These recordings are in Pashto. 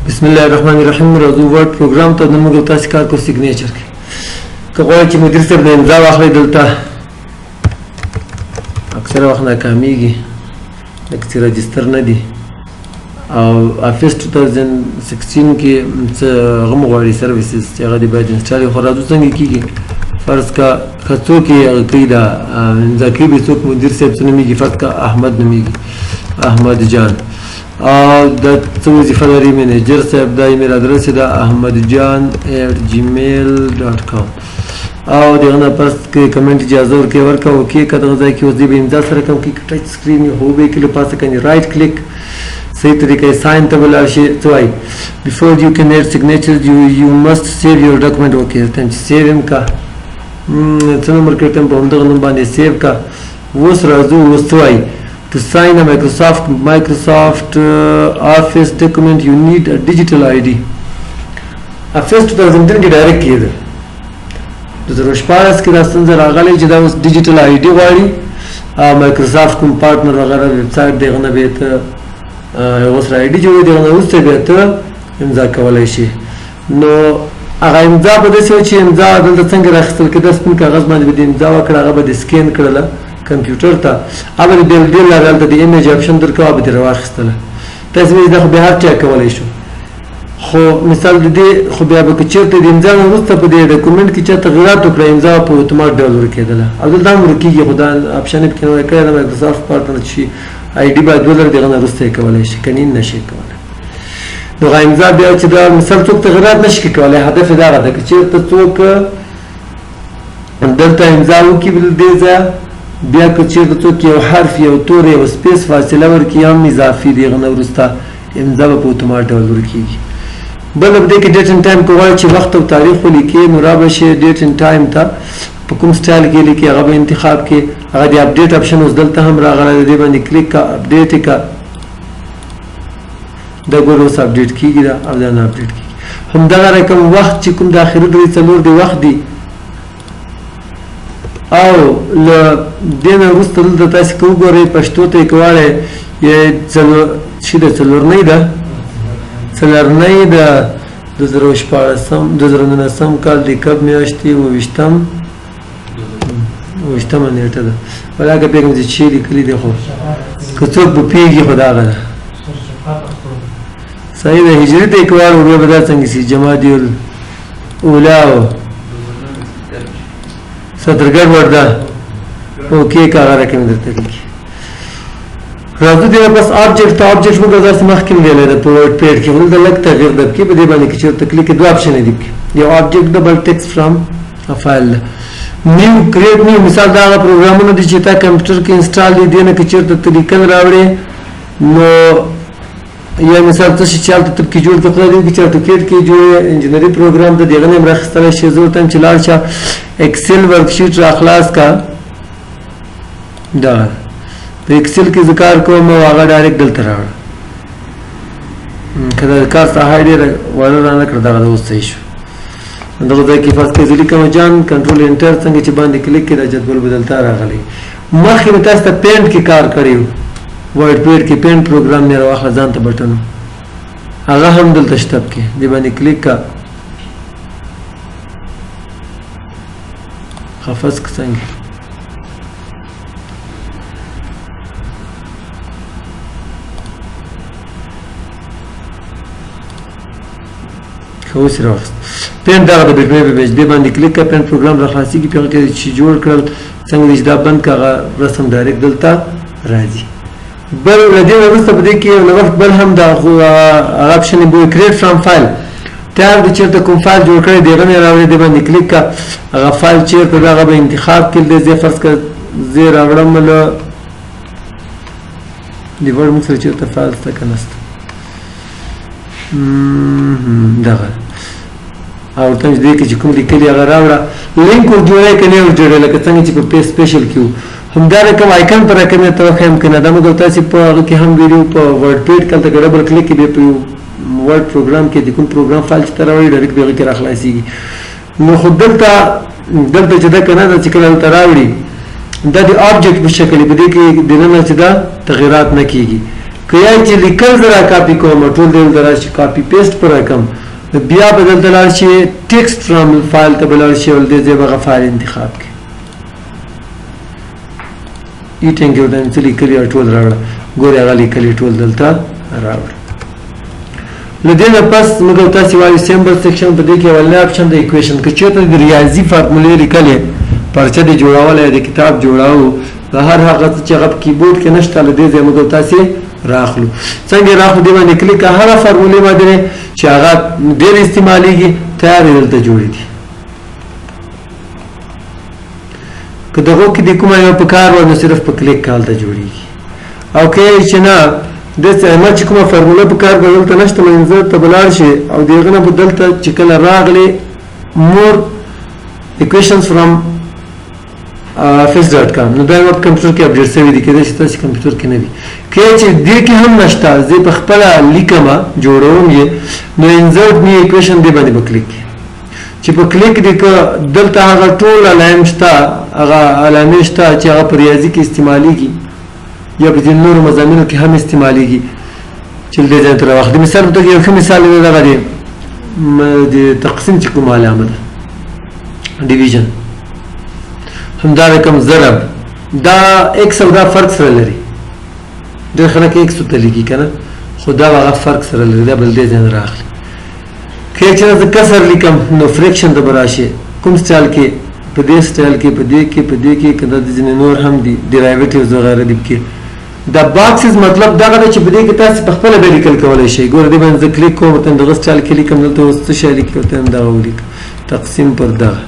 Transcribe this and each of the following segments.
بسم الله الرحمن الرحیم. راځو Word پروګرام ته. نن موږ تاسو کار کوو signature کې. که غواړئ چې مدیر صاحب د امضا واخلئ، دلته اکثره وخت ناکامیږي لکه چې register نه دي، او Office 2016 کې څه هغه مو غواړي services چې هغه دې باید install. خو راځو څنګه کېږي. فرض که که څوک یې هغه کوي، دا امضا کوي به څوک، مدیر صاحب څه نومېږي؟ فرض که احمد نومېږي، احمد جان. او د څه وظیفه لري؟ manager صاحب. دا email address ده ahmadjan@gmail.com. او دغه نه پس کې کمنټ اجازه ورکړي ورکه okay که دغه ځای کې اوس دی به امضا سره کوم کې touch screen هو به کې له پاسه کني right click صحیح طریقې sign ته ولاړ شي. څه وایي؟ Before you can add signatures you must save your document. Okay, ته چې save هم کا، څه نمبر کړم، په همدغه نوم باندې save کا. اوس راځو، اوس څه وایي؟ To sign a Microsoft Office document you need a digital ID. Office 2010 کې direct کېده، 2016 کې دا ستونزه راغلې چې دا اوس digital ID غواړي. مایکروسافټ کوم partner وغیرہ ویب سایټ دی، هغه نه به ته هغه سره ID جوړوي، دغه نه وروسته بیا ته امضا کولی شي. نو هغه امضا به داسې وه چې امضا دلته څنګه راخیستل کېده؟ سپین کاغذ باندې به دې امضا وکړه، هغه به دې scan کړله کمپیوټر ته، هغه به دې بېل لارې هلته د image option درکړه، به دې راواخیستله. تاسې به دا خو بیا هر چا کولی شو. خو مثال د دې خو بیا به که چېرته د امضا نه وروسته په دې document کې چا تغیرات وکړه، امضا په اتومات ډول ورکېدله، او دلته هم ورکېږي، خو دا option یې پکې نه کړی. د مایکروسافټ partner چې ID باید ولري، دغه نه وروسته یې کولی شي، که نه نه شي کولی. نو هغه امضا بیا چې دا مثال څوک تغیرات نه شي کولی، هدف یې دغه ده که چېرته څوک دلته امضا وکړي بل دې ځایه، بیا که چېرته څوک یو حرف، یو توری، یو space فاصله ورکړي هم اضافي دی، هغه نه وروسته امضا به په اتومات ډول ورکېږي. بل په دې کې date and time، که غواړي چې وخت او تاریخ ولیکې، نو را به شي date and time ته، په کوم سټایل کې لیکي هغه به انتخاب کې. هغه د update option اوس دلته هم راغلی دی، دې باندې کلیک کا، update کا. دا ګوره اوس update کیږي دا، او دا نه update کیږي. همدغه رقم وخت چې کوم د اخري درې څلور دی وخت دی، او له دې نه وروسته دلته تاسې که وګورئ پښتو ته یې که واړئ یې څلور چې ده، څلورنۍ ده، څلورنۍ د 2016 2019 کال د کب میاشتې 27ویشتمه نېټه ده. ولاکه پوهېږم چې چې لیکلي دي، خو که څوک به پوهېږي خو دغه ده صحیح ده. هجري ته یې که واړو بیا به دا څنګه سي؟ جمادي الاولی او سترګډ ورده okay که هغه رقم درته لیکي. راځو دې بس object ته. object موږ داسې مخکې ویلی ده په WordPad کې، خو دلته لږ تغییر ده پکې. په دې باندې که چېرته کلیک، دوه option دي پکې، یو object ده، بل text from file ده. new، create new، مثال دا هغه پروګرامونه دي چې تا کمپیوټر کې install دي، دې نه که چېرته ته لیکل راوړې، نو یا مثال څه شي چې هلته ته پکې جوړ کړې، خدای دې وکړي چې AutoCAD کې جوړ انجنیري پروګرام ده، د هغه نه هم راخیستلی شې. زه ورته وایم چې لاړ شه Excel worksheet را خلاص کا. دغه په Excel کې زه کار کوم او هغه direct دلته راوړه. که دا کار ساحه ډېره وړه را نه کړه، دغه اوس صحیح شو. دغه ځای کې فرض کړئ زه لیکم جان، control enter، څنګه چې باندې کلیک کړې دا جدول به دلته راغلی. مخکې مې تاسو ته Paint کې کار کړی و، WordPad کې Paint پروګرام مې راواخله ځان ته، بټنو هغه هم دلته شته پکې، دې باندې کلیک کا. خفص که څنګه ښه اوس یې راواخیست. Paint دغه د bitmap image، دې باندې کلیک کړه، Paint پروګرام را خلاصېږي، په هغه کې چې جوړ کړل څنګه دې چې دا بند کړه، هغه رسم direct دلته راځي. بل له دې نه وروسته په دې کې یو وخت بل هم دا خو هغه option یې بویه create from file. تیار دی چېرته کوم فایل جوړ کړی دی، هغه نه راوړی، دې باندې کلیک کړه، هغه فایل چېرته دی هغه به انتخاب کړي. دی زه فرض کړه زه راوړم له دې Word موږ سره چېرته فایل شته که نه شته، دغه او ورته چې دې کې چې کوم لیکلي هغه راوړه. لینک ور جوړی که نه ور جوړی، لکه څنګه چې په special کې وو، همدا رقم icon پر رقم یې ته وښیم که نه. دا موږ تاسې په هغه کې هم ویلي په WordPad کې، هلته که double click کې بیا په یو Word پروګرام کې د کوم پروګرام فایل چې ته راوړې direct به هغه کې راخلاصېږي. نو خو دلته چې ده که نه، دا چې کله دلته راوړي دا د object په شکل په دې کې دننه چې دا تغیرات نه کېږي. که یا چې لیکل زه را کاپي کوم ټول دلته راشي copy paste پر رقم، بیا به دلته لاړ شي text from file ته به لاړ شي او له دې ځای به هغه فایل انتخاب کړي. ایټینګ کې ورته څه لیکلي او ټول راوړه، ګورې هغه لیکلي ټول دلته راوړه. له دې نه پس موږ تاسې وایو symbol section، په دې کې اولنی option د equation، که چېرته د ریاضي فارمولې لیکلې پرچه دې جوړولی د کتاب جوړاو د هر هغه څه چې هغه په کیبورډ کې نشته له دې ځایه موږ تاسې راخلو. څنګه یې راخلو؟ دې باندې کلیک کړه، هره فارمولې باندې چې هغه ډېر استعمالېږي تیارې دلته جوړې دي. که دغو کې دې کومه یوه په کار وه نو صرف په کلیک کال ته جوړېږي، او که یې چې نه داسې ما چې کومه فارموله په کار به دلته نشته منځه ته به لاړ شي او د هغه نه به دلته چې کله راغلې more equations from office.com، نو دا یو په کمپیوټر کې اپډیټ شوی دی، کېدای شي تاسو کمپیوټر کې نه وي. که چې دې کې هم نشته زه په خپله لیکم جوړوم یې، نو insert new equation دې باندې به کلیک کړي. چې په کلیک دې که دلته هغه ټول علایم شته، هغه علامې شته چې هغه په ریاضي کې استعمالیږي یا په ځینو نورو مضامینو کې هم استعمالیږي چې له دې ځای ته راواخلي. مثال په توګه یو ښه مثال دی دغه دی د تقسیم چې کومه علامه ده division، همدا رقم ضرب، دا x او دا فرق سره لري. ډېر خلک x ورته لیکي که نه، خو دا هغه فرق سره لري، دا بل دې ځای نه راخلي. که چېرته زه کسر لیکم نو fraction ته به راشي، کوم سټایل کې، په دې سټایل کې، په دې کې، په دې کې، که دا ځینې نور هم دي derivatives وغیره دي پکې. دا boxes مطلب دغه دی چې په دې کې تاسې په خپله بیا لیکل کولی شئ. ګوره دې باندې زه کلیک کوم، ورته دغه سټایل کې لیکم، دلته اوس څه شی لیکي ورته دغه ولیکم، تقسیم پر دغه.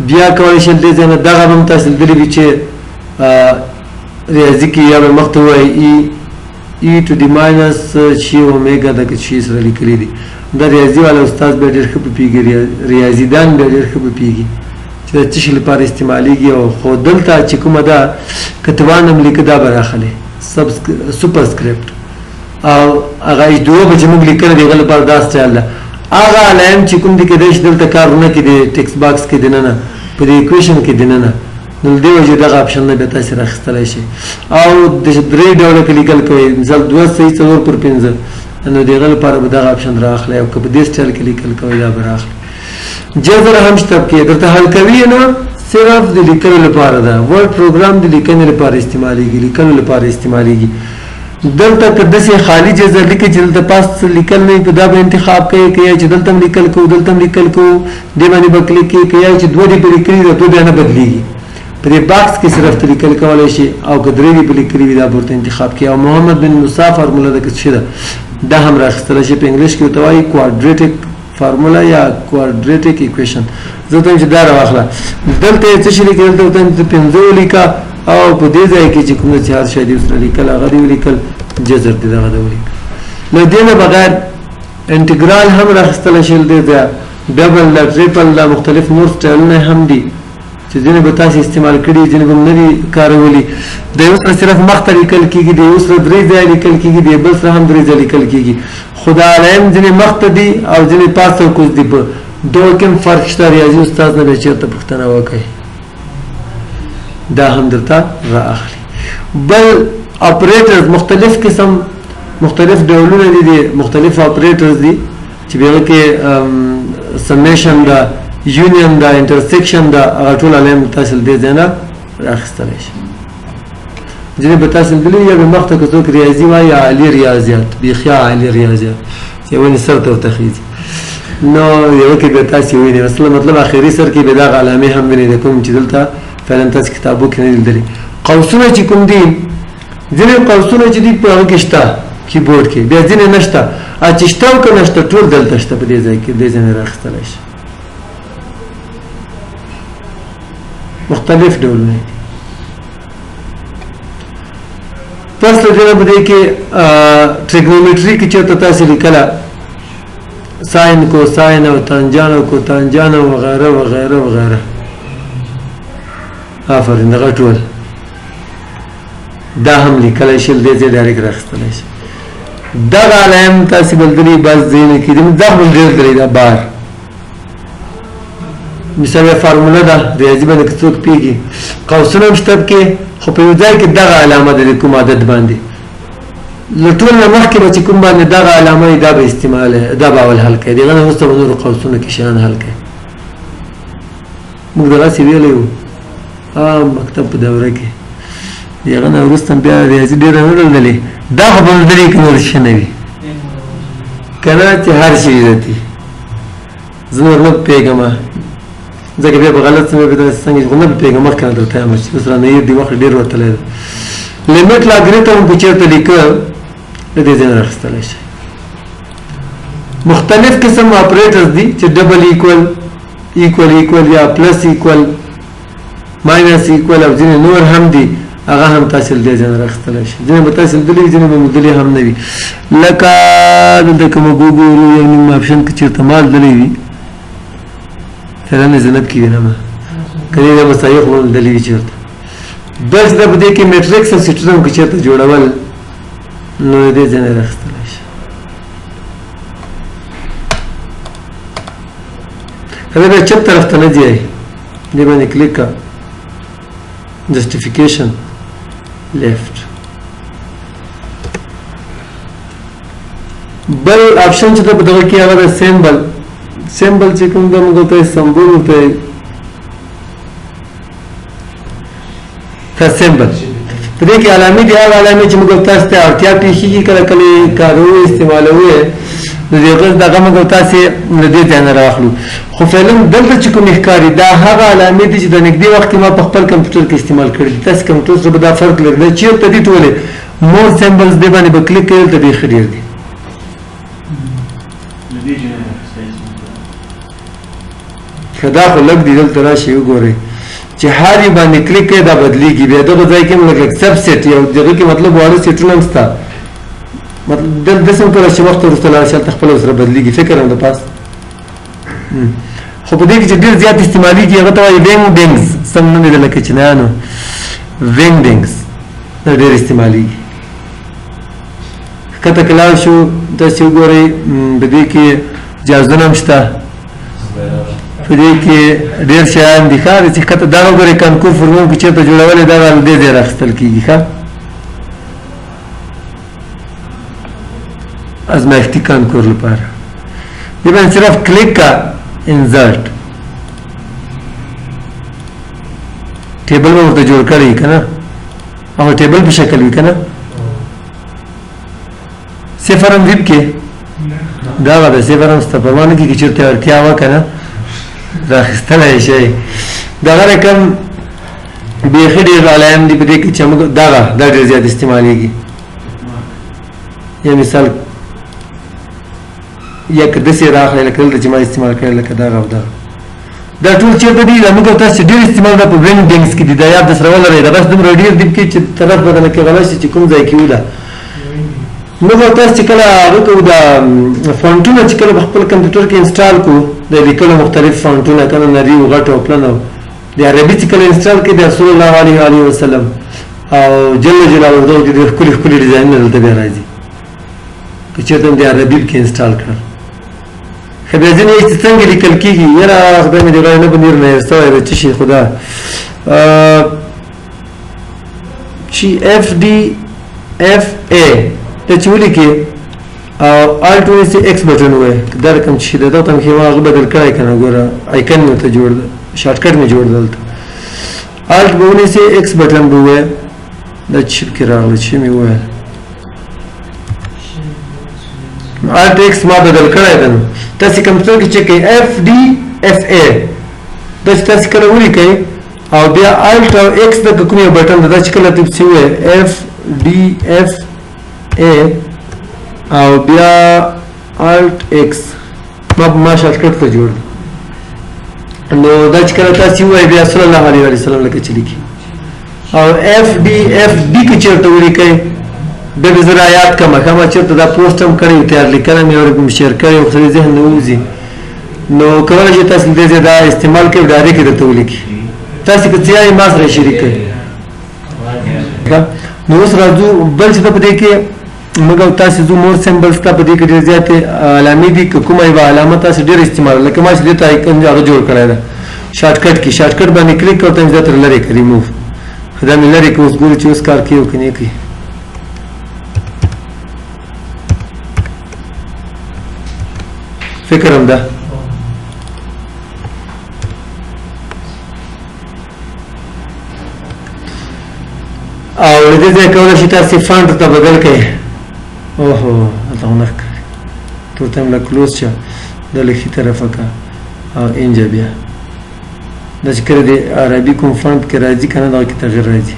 بیا کولی شئ دې ځای نه دغه به هم تاسې لیدلي وي چې ریاضي کې یا به مخته ووایي e to the minus چې اومیګا دغه شی سره لیکلي دي. دا ریاضي والا استاد بیا ډېر ښه پوهېږي، ریاضي دان بیا ډېر ښه پوهېږي چې د څه شي لپاره استعمالېږي. او خو دلته چې کومه ده که ته وانه هم لیکه دا به راخلې superscript، او هغه H دوه به چې موږ لیکلی د هغه لپاره دا سټایل ده. هغه علایم چې کوم دي کېدای شي دلته کار ونه کړي د text box کې دننه په دې equation کې دننه، نو له دې وجې دغه option نه بیا تاسې راخیستلی شئ. او د درې ډوله که لیکل کوئ، مثال دوه صحیح څلور پر پنځه، نو د هغه لپاره به دغه option راخلئ، او که په دې سټایل کې لیکل کوئ دا به راخلئ. جذر هم شته پکې، درته حل کوي نه، صرف د لیکلو لپاره ده. Word program د لیکنې لپاره استعمالېږي، لیکلو لپاره استعمالېږي. دلته که داسې خالي جذر لیکي چې دلته پاس څه لیکل نه وي، په دا به انتخاب کوي. که یا چې دلته هم لیکل کوو، دلته هم لیکل کوو، دې باندې به کلیک کوي. که یا چې دوه دې په لیکلي ده، دوه بیا نه بدلېږي، په دې box کې صرف ته لیکل کولی شي، او که درې دې په لیکلي وي دا به ورته انتخاب کوي. او محمد بن موسی فارموله ده که څه ده، دا هم راخیستلی شي. په انګلیش کې ورته وایي quadratic formula یا quadratic equation. زه ورته وایم چې دا راواخله، دلته یې څه شي لیکي، دلته ورته وایم چې پنځه ولیکه، او په دې ځای کې چې کوم چې هر شی دې ورسره لیکل هغه دې ولیکل، جذر دې دغه دې ولیکل. له دې نه بغیر انټګرال هم راخیستلی شي له دې ځایه، double ده، triple ده، مختلف نور سټایلونه هم دي چې ځینې به تاسې استعمال کړي، ځینې به نه دي کارولي. د یو سره صرف مخته لیکل کېږي، د یو سره درې ځایه لیکل کېږي، د بل سره هم درې ځایه لیکل کېږي، خو دا علایم ځینې مخته دي او ځینې پاس او کوز دي. په دوه کې هم فرق شته، ریاضي استاد نه به چېرته پوښتنه وکړئ، دا هم درته را اخلي. بل operators مختلف قسم مختلف ډولونه دي، دي مختلف operators دي چې په هغه کې summation ده، union ده، intersection ده، هغه ټول علایم تاسو له دې ځای نه راخیستلی شئ. ځینې به تاسو لیدلي یا به مخته که څوک ریاضي وایي عالي ریاضیات، بیخي عالي ریاضیات چې ونې سر ته ورته خېږي، نو یوه کې بیا تاسې وینئ. اصل مطلب اخري سر کې بیا دغه علامې هم وینئ د کوم چې دلته فعلا تاسې کتابو کې نه دي لیدلي. قوسونه چې کوم دي، ځینې قوسونه چې دي په هغه کې شته کیبورډ کې، بیا ځینې نشته، چې شته او که نشته ټول دلته شته په دې ځای کې، دې ځای نه راخیستلی شي. مختلف ډولونه دي. پس له دې نه په دې کې trigonometry کې چېرته تاسې لیکله sine cosine او تانجان او کوتانجان او وغیره وغیره وغیره، آفرین، دغه ټول دا هم لیکلی شي، له دې ځای direct راخیستلی شي. دغه علایم تاسې بلدلي بس ځایونه کې دي، دا خو ډېر لري، دا بار مثال یو فارموله ده ریاضي باندې که څوک پوهېږي، قوسونه هم شته پکې، خو په یو ځای کې دغه علامه ده د کوم عدد باندې. له ټول نه مخکې به چې کوم باندې دغه علامه وي دا به استعمال، دا به اول حل کوي، د هغه نه وروسته به نورو قوسونو کې شیان حل کوي. موږ دغسې ویلی وو عام مکتب په دوره کې، د هغه نه وروسته بیا ریاضي ډېره نه لوللې، دا خو به لوللې که نور څه نه وي که نه چې هر شي وي. زه نور نه پوهېږم ځکه بیا به غلط سم، بیا داسې څنګه خو نه پوهېږم، مخکې نه درته یم چې اوس رانه هېر دي، وخت ډېر وتلی دی. لیمټ لاګریتم که چېرته لیکه له دې ځای نه راخیستلی شي. مختلف قسم اپریټرز دي چې ډبل ایکول، ایکول ایکول یا پلس ایکول، ماینس ایکول او ځینې نور هم دي، هغه هم تاسې له دې ځای نه راخیستلی شي. ځینې به تاسې لیدلي وي، ځینې به مو لیدلي هم نه وي. لکه دلته که موږ وګورو یو نیم اپشن که چېرته ما لیدلی وي، فعلا یې زه نه پکې وینم، که دې مسایل خو لیدلي وي چېرته. بس دا په دې کې میټریکس او سیټونه هم که چېرته جوړول نو له دې ځای نه راخیستلی شي. که بیا چپ طرف ته نه ځي، دې باندې کلیک کړه، جسټیفیکیشن لیفت. بل آپشن چې ده په دغه کې هغه د سیمبل، سیمبل چې کوم ده موږ ته سمبول ورته ښه سیمبل په دې کې علامې دي، هغه علامې چې موږ تاسو ته اړتیا پېښېږي کله کله یې کاروو استعمالوو یې، نو د هغه دغه موږ تاسې له دې ځای نه راخلو. خو فعلا دلته چې کومې ښکاري دا هغه علامې دي چې د نږدې وخت کې ما په خپل کمپیوټر کې استعمال کړي دي. تاسې کمپیوټر سره به دا فرق لري، دا چېرته دي ټولې مور سیمبلز دې باندې به کلیک کوي، دلته بیخي ډېر دي. ښه دا خو لږ دي، دلته راشئ وګورئ چې هر یو باندې کلیک کوي دا بدلیږي. بیا دغه ځای کې هم لږ لږ سب سیټ یو دغه کې مطلب واړه سیټونه هم شته، مطلب دلته داسې هم کله چې وخت وروسته لاړ شي هلته خپله ورسره بدلیږي، فکر هم د پاس. خو په دې کې چې ډېر زیات استعمالیږي هغه ته وایي وینګ ډینګز، سم نوم یې دی لکه چینایانو وینګ ډینګز، دا ډېر استعمالیږي. ښکته که لاړ شو داسې وګورئ په دې کې جازونه هم شته، په دې کې ډېر شیان دي. ښه چې ښکته دغه وګورئ کانکور فرمون کې چېرته جوړولې دغه له دې ځایه راخیستل کېږي. ښه ازمایښتي کانکور لپاره دې باندې صرف کلیک کا، انزرټ ټیبل به ورته جوړ کړی که نه، هغه ټیبل په شکل وي که نه، صفر هم وي پکې، دغه د صفر هم شته، پروا نه کېږي چېرته اړتیا وه که نه راخیستلی شئ. دغه رقم بیخي ډېر علایم دي په دې کې چې موږ دغه دا ډېر زیات استعمالېږي. یا مثال یا که داسې راخلې لکه دلته چې ما استعمال کړی لکه دغه او دغه، دا ټول چېرته دي؟ دا موږ تاسو ډېر استعمال دا په وینډینګز کې دي، دا یاد درسره ولرئ. دا بس دومره ډېر دي پکې چې طرف به درنه کې غلط شي چې کوم ځای کې وو. دا موږ تاسو چې کله هغه کوو دا فونټونه چې کله په خپل کمپیوټر کې انسټال کړو، د لیکلو مختلف فونټونه که نه نري او غټ او پلن او د عربي چې کله انسټال کړي د رسول الله علیه وآله وسلم او جل جلاله دغه ډېر ښکلي ښکلي ډیزاینونه دلته بیا راځي که چېرته هم د عربي پکې انسټال کړل. ښه بیا ځینې یې چې څنګه لیکل کېږي، یاره خدای مې دې غواړي نه به نیر نه هېر سوی دی څه شي خدا چې اف ډي اف ای دا چې ولیکې او آلټ ونیسې ایکس بټن ووایې، دا رقم چې دی دغه ته مې ما هغه بدل کړی که نه، ګوره آیکن مې ورته جوړ دی، شارټکټ مې جوړ دی. دلته آلټ به ونیسې ایکس بټن به ووایې، دا چې پکې راغلی چې مې وویل آلټ ایکس ما بدل کړی دی. نو تاسې کمپیوټر کې چې کوئ اف ډي اف ای دا چې تاسې کله ولیکئ او بیا آلټ او ایکس د کوم یو بټن ده، دا چې کله ته پسې ووایې اف ډي اف ای او بیا آلټ ایکس، ما شارټکټ ته جوړ دی. نو دا چې کله تاسې ووایئ بیا صلی الله علیه وسلم لکه چې لیکي او اف ډي اف ډي که چېرته ولیکئ بیا به زه را یاد کړم، ښه ما چېرته دا پوسټ هم کړی و، تیار لیکنه مې ورته شیر کړې وه، خو ذهن نه ووځي. نو کولی شئ تاسې له دې ځایه دا استعمال کړئ او ډایرکټ یې درته ولیکي. تاسې که څه یایئ ما سره شریک کړئ. نو اوس راځو بل چې ده په دې کې موږ او تاسې ځو مور سیمبلز ته. په دې کې ډېر زیاتې علامې دي، که کومه یوه علامه تاسې ډېره استعمال، لکه ما چې دې ته آیکن هغه جوړ کړی ده، شارټکټ کې شارټکټ باندې کلیک کړ ته دا تر لرې کړ ریموو. دا مې لرې کړ، اوس ګورو چې اوس کار کوي او که نه کوي. فکر هم ده. او له دې ځایه کولی شئ تاسې font ته بدل کړئ. اوهو هلته خو نه ښکاري، تورتم له close شه، دا له ښي طرفه که او اینجا بیا دا چې کله د عربي کوم font کې راځي که نه دغه کې تغییر راځي.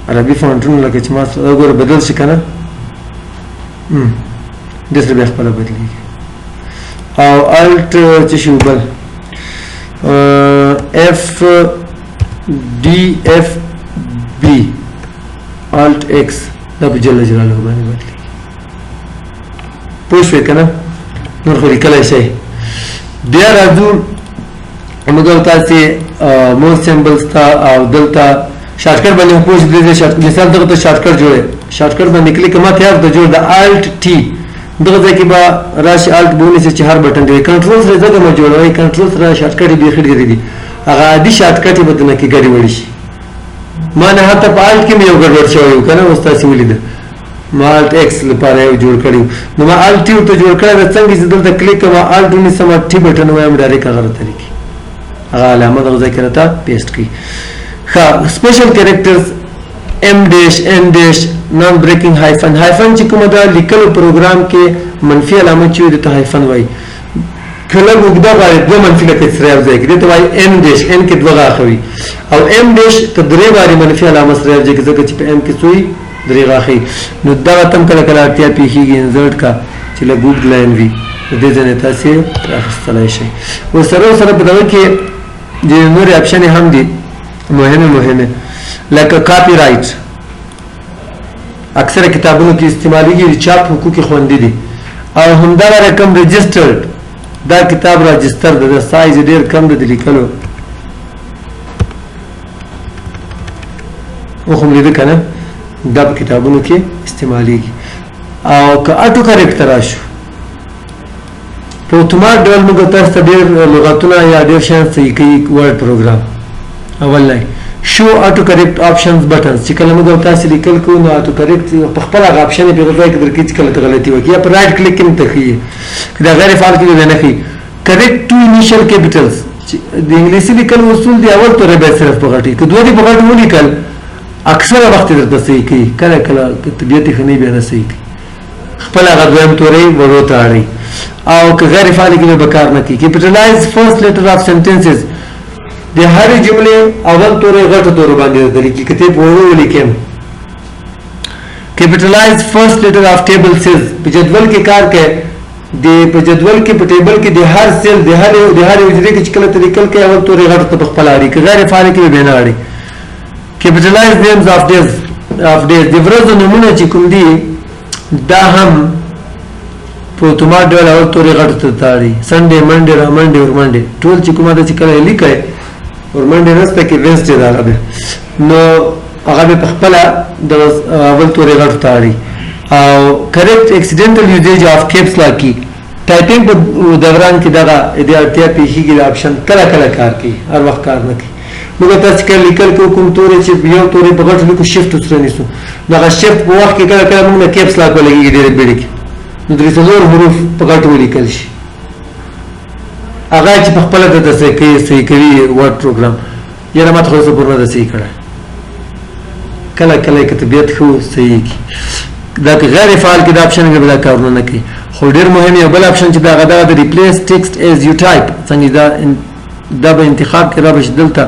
عربي فونټونه لکه چې ما سره وګوره بدل شي که نه، دې سره بیا خپله بدلېږي. او Alt څه شي بل F D F B Alt X دا په جل جلاله باندې بدلېږي. پوه شوې که نه؟ نور خو لیکلی شئ. بیا راځو موږ او تاسې more symbols ته، او دلته shortcut باندې هم پوه شئ. دې shortcut مثال دغه ته shortcut جوړوي، shortcut باندې کلیک ما تیار ته جوړ د Alt T دغه ځای کې به راشي، Alt به ونیسي چې هر button دی. کنټرول سره ځکه مه جوړوئ، کنټرول سره shortcut یې بیخي ډېرې دي، هغه عادي shortcut یې به دنه کې ګډې وډې شي. ما نه حتی په Alt کې مې یو ګډوډ شوی و که نه، اوس تاسې ولیده ما Alt X لپاره یو جوړ کړی و، نو ما Alt T ورته جوړ کړی ده. څنګه چې دلته کلیک کوم Alt ونیسم T button وایم direct هغه راته لیکي، هغه علامه دغه ځای کې راته paste کوي. ښه special characters em dash en dash non breaking hyphen. hyphen چې کومه ده لیکلو پروګرام کې منفي علامه چې وي دې ته hyphen وایي. کله اوږده غواړي دوه منفي لکه سره یو ځای کې دې ته وایي em dash، en کې دوه غاښه وي، او em dash ته درې وارې منفي علامه سره یو ځای کې ځکه چې په em کې څه وي درې غاښې. نو دغه ته هم کله کله اړتیا پېښېږي، insert کا چې لږ اوږد line وي، د دې ځای نه تاسې راخیستلی شئ. ورسره ورسره په دغه کې ځینې نورې option ې هم دي مهمې مهمې، لکه copyright اکثره کتابونو کې استعمالیږي، د چاپ حقوق خوندي دي. او همدغه رقم registered، دا کتاب register ده، د سایز ډېر کم دی د لیکلو، خو مې لیده که نه، دا په کتابونو کې استعمالیږي. او که auto correct ته راشو، په اتومات ډول موږ تاسو ته ډېر لغتونه یا ډېر شیان صحیح کوي Word پروګرام. اول line show auto correct options buttons، چې کله موږ تاسو لیکل کوو نو auto correct په خپل هغه option یې په ځای کې درکوي چې کله ته غلطي وکړي، یا په right click کې هم ته ښیي، که دا غیر فعال کړي بیا نه ښیي. correct two initial capitals، د انګلیسي لیکل اصول دی، اول توری باید صرف په غټي، که دوه دې په غټ ولیکل اکثره وخت یې درته صحیح کوي، کله کله که طبیعت یې ښه نه وي بیا نه صحیح کوي، خپل هغه دویم توری وړو ته اړوي. او که غیر فعال کړي به کار نه کوي. capitalize first letter of sentences، د هرې جملې اول توری غټو تورو باندې درته لیکي، که ته په وړو ولیکې. capitalize first letter of table cells، په جدول کې کار کوي، د په جدول کې په table کې د هر cell د هرې حجرې کې چې کله ته لیکل کوې اول توری غټو ته په خپله اړي، که غیر فعال کړي بیا نه اړي. capitalize names of days of days، د ورځو نومونه چې کوم دي دا هم په اتومات ډول اول توری غټو ته اړي، Sunday Monday رامنډې ورمنډې ټول چې کومه ده چې کله یې لیکئ ورمنډې نسته کې Wednesday ده هغه بیا، نو هغه بیا په خپله د اول توری غټو ته اړي. او correct accidental usage of caps lock key، typing په دوران کې دغه د اړتیا پېښېږي، دا option کله کله کار کوي، هر وخت کار نه کوي. موږ تاسو کله لیکل کوو کوم توری چې یو توری په غټو لیکو shift سره نیسو، دغه shift په وخت کې کله کله موږ نه caps lock ولګېږي ډېرې بیړې کې، نو درې څلور حروف په غټو ولیکل شي، هغه چې په خپله درته صحیح کوي صحیح کوي Word پروګرام. یاره ما ته خو اوسه پورې نه ده صحیح کړی، کله کله یې که طبیعت ښه و صحیح کړي. دا که غیر فعال کړي دا option به دا کارونه نه کوي. خو ډېر مهم یو بل option چې دا هغه دغه د replace text as you type، څنګه دا به انتخاب کې را به شي دلته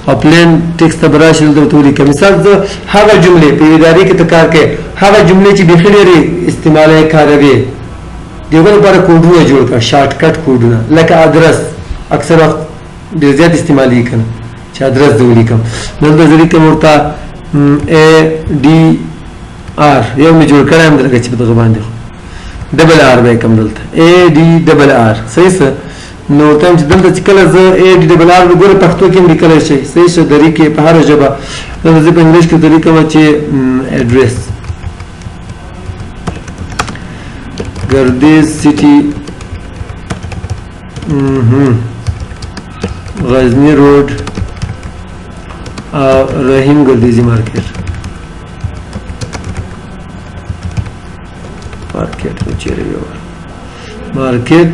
او plain text ته به راشي، دلته ورته ولیکه. مثال زه هغه جملې په ادارې کې ته کار کوې، هغه جملې چې بیخي ډېرې استعمالوې کاروې، د هغو لپاره کوډونه جوړ کړه، shortcut کوډونه، لکه ادرس اکثر وخت ډېر زیات استعمالېږي که نه، چې ادرس زه ولیکم، دلته زه لیکم ورته A D R، یو مې جوړ کړی هم دی لکه چې په دغه باندې خو double R به یې کوم دلته A D double R، صحیح څه؟ نو ورته وایم چې دلته چې کله زه A D double R ګوره پښتو کې هم لیکلی شئ، صحیح څه؟ دري کې په هره ژبه، دلته زه په انګلیش کې ورته لیکم چې ادرس ګردیز city غزنی روډ او رحیم ګردیزي مارکیټ. مارکیټ مې چېرې ویوړ؟ مارکیټ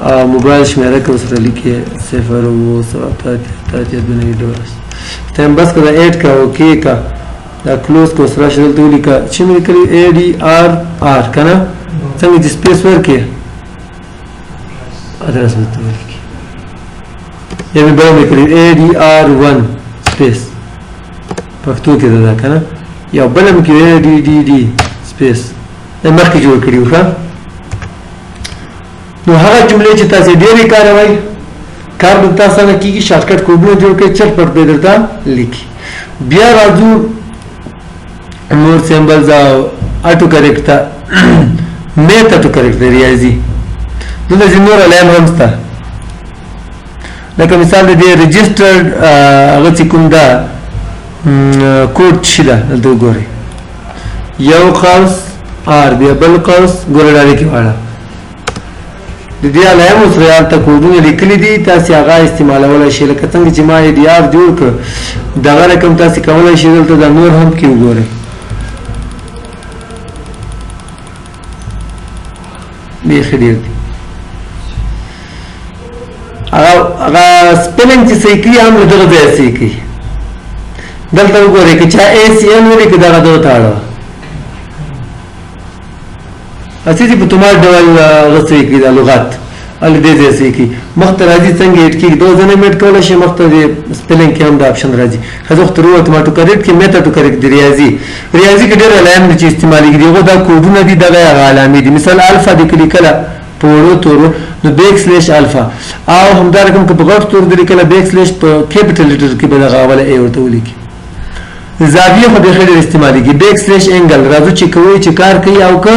او موبایل شمېره که ورسره لیکې 0 7 7 8 8 2 9 2. ته بس که دا ایډ که اوکی که دا کلوز که ورسره راشه دلته ولیکه چې مې لیکلي ای ډي آر آر که نه، څنګه چې سپیس ورکړې ادرس به درته ولیکي. یا مې بل لیکلي ای ډي آر 1 سپیس پښتو کې ده دا که نه، یو بل هم کې ای ډي ډي ډي سپیس دا مخکې جوړ کړي وو. ښه نو هغه جملې چې تاسې ډېرې کاروئ کار به درته اسانه کېږي، شارټکټ کوډونه جوړ کړئ چټ پټ به یې درته لیکي. بیا راځو مور سیمبلز او اټو کریکټ ته. میت اټو کریکټ دی ریاضي، دلته ځینې نور علایم هم شته، لکه مثال د دې رجسټرډ هغه چې کوم ده کوډ چې ده دلته وګورئ، یو قوس آر بیا بل قوس ګوره ډایرکټ یې واړه. د دې علایمو سره هلته کوډونه لیکلي دي، تاسې هغه استعمالولی شئ. لکه څنګه چې ما ای ډي آر جوړ کړ دغه رقم تاسې کولی شئ دلته دا نور هم پکې وګورئ. بیخي ډېر دي. هغه سپیلنګ چې صحیح کوي هم له دغه ځایه صحیح کوي. دلته وګورئ که چا ای سي ان ولیکه دغه دغه ته اړوه، هسې چې په تومار ډول هغه صحیح کړي دا لغات هلته دې ځای صحیح کړي. مخته راځي څنګه ایډ کېږي دغه ځای نه هم ایډ کولی شئ، مخته د سپیلنګ کې هم دا اپشن راځي. ښه زه خو تر ووتم اټو کریکټ کې میت اټو کریکټ دی ریاضي، ریاضي کې ډېر علایم دي چې استعمالېږي، د هغو دا کوډونه دي دغه هغه علامې دي. مثال الفا دې که لیکله په وړو تورو نو بیک سلیش الفا، او همدا رقم که په غټ تورو دې لیکله بیک سلیش په کیپیټل لیټر کې به دغه اوله ای ورته ولیکي. زاویه خو بیخي ډېر استعمالېږي. بیک سلیش انګل راځو چې کوي چې کار کوي او که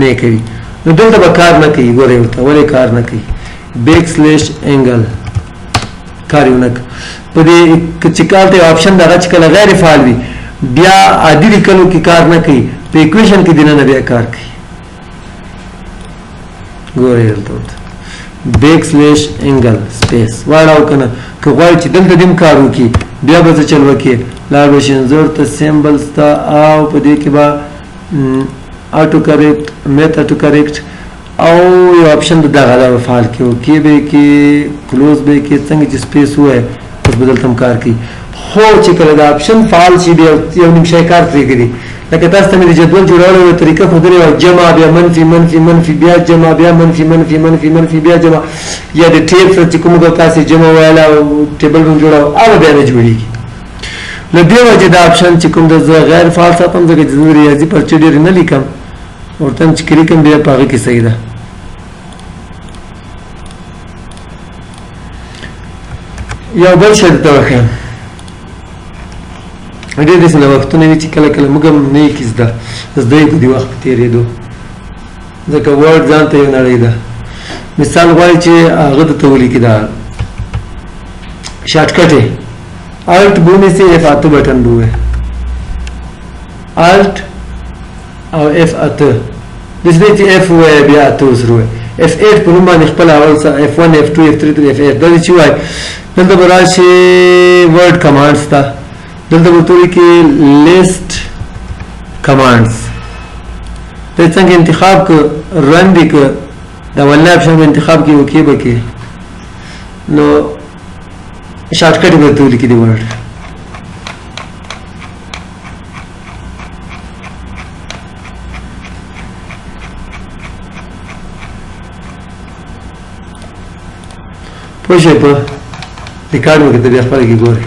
نه کوي، نو دلته به کار نه کوي. ګورئ ورته ولې کار نه کوي، بیک سلیش انګل کار یې ونه کړ. په دې چې هلته یو اپشن دغه چې کله غیر فعال وي بیا عادي لیکلو کې کار نه کوي، په ایکویشن کې دننه بیا کار کوي. ګورئ دلته ورته بیک سلیش انګل سپیس واړاو که نه، که غواړي چې دلته دې هم کار وکړي بیا به څه چل وکړي، لاړ به شي انځور ته سیمبلز ته او په دې کې به اټو کریکټ میت اټو کریکټ او یو اپشن د دغه دا به فعال کړي، اوکې به یې کړي کلوز به یې کړي، څنګه چې سپیس ووایي اوس به دلته هم کار کوي. خو چې کله دا اپشن فعال شي بیا یو نیم شی کار پرېږدي. لکه تاسو ته مې د جدول جوړولو یوه طریقه ښودلې وه، جمع بیا منفي منفي منفي بیا جمع بیا منفي منفي منفي منفي بیا جمع، یا د ټیب سره چې کوم تاسې جمع ویله او ټیبل به جوړاوه هغه بیا نه جوړېږي. له دې وجې دا اپشن چې کوم ده زه غیر فعال ساتم، ځکه چې زه ریاضي پرچې ډېرې نه لیکم، ورته هم چې لیکم بیا په هغه کې صحیح ده. یو بل شی درته وښیم، ډېر داسې نوښتونه وي چې کله کله موږ هم نه یې کړي زده، زده یې په دې وخت په تېرېدو، ځکه ورډ ځان ته یو نړۍ ده. مثال غواړي چې هغه درته ولیکي دا شارټکټ یې الټ به ونیسي اف 8 بټن به ووایي، الټ او اف 8، داسې دی چې اف ووایي بیا 8 ورسره ووایي، اف 8 په نوم باندې خپل اول څه اف 1 اف 2 اف 3 اف 8 داسې چې وایي. دلته به راشي ورډ کمانډز ته، دلته به ورته ولیکي لیست کمانډز، ته څنګه انتخاب که رن دې که دا اولنی اپشن به انتخاب کړي اوکې به کړي، نو شارټکټ به ورته ولیکي د ورډ. پوه شئ په ریکارډ مې کتل بیا خپله کې ګورئ.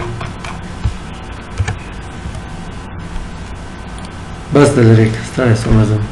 بس د لرې ستړی شوم ځم.